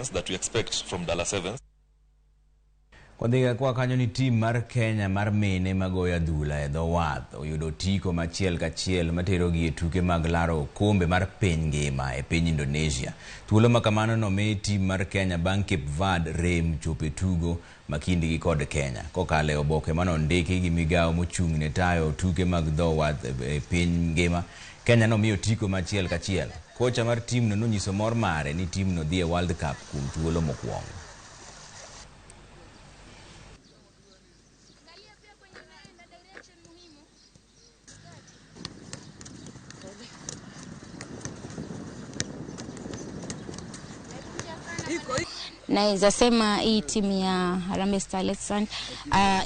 experience that we expect from Dala Sevens. Kwadhi kwa kanyo ni tim mar Kenya mar mine magoyo adhula e dho wath oyudo otiko machiel kachiel materogi e tuke mag laro okombe mar piny ngima e piny Indonesia. Thuolo ma kamano nomi tim mar Kenya bang' Cape Verde rem chopo e tugo ma kindgi kod Kenya. Kokalo e oboke manondiki gi migawo mochung' ne tayo tuke mag dho wath e piny ngima, Kenya nomiyo otiko machiel kachiel. Kocha mar timno nonyiso mor mare ni timno dhi e World Cup kuom thuolo mokwongo. Naweza sema hii timu ya Harambee Starlets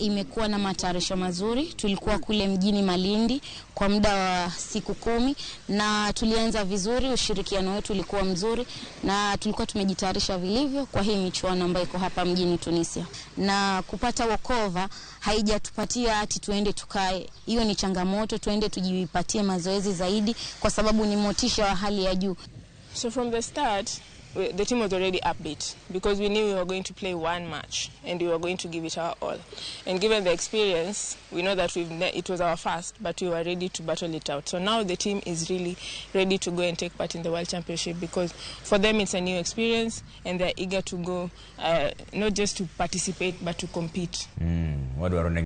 imekuwa na matayarisho mazuri. Tulikuwa kule mjini Malindi kwa muda wa siku 10 na tulianza vizuri, ushirikiano wetu ulikuwa mzuri na tulikuwa tumejitayarisha vilivyo kwa hii michuano ambayo iko hapa mjini Tunisia. Na kupata walkover haijatupatia ati tuende tukae. Hiyo ni changamoto, tuende tujipatie mazoezi zaidi kwa sababu ni motisha wa hali ya juu. So from the start, the team was already upbeat because we knew we were going to play one match and we were going to give it our all. And given the experience, we know that it was our first, but we were ready to battle it out. So now the team is really ready to go and take part in the World Championship because for them it's a new experience and they're eager to go, not just to participate, but to compete. Wadwaro ne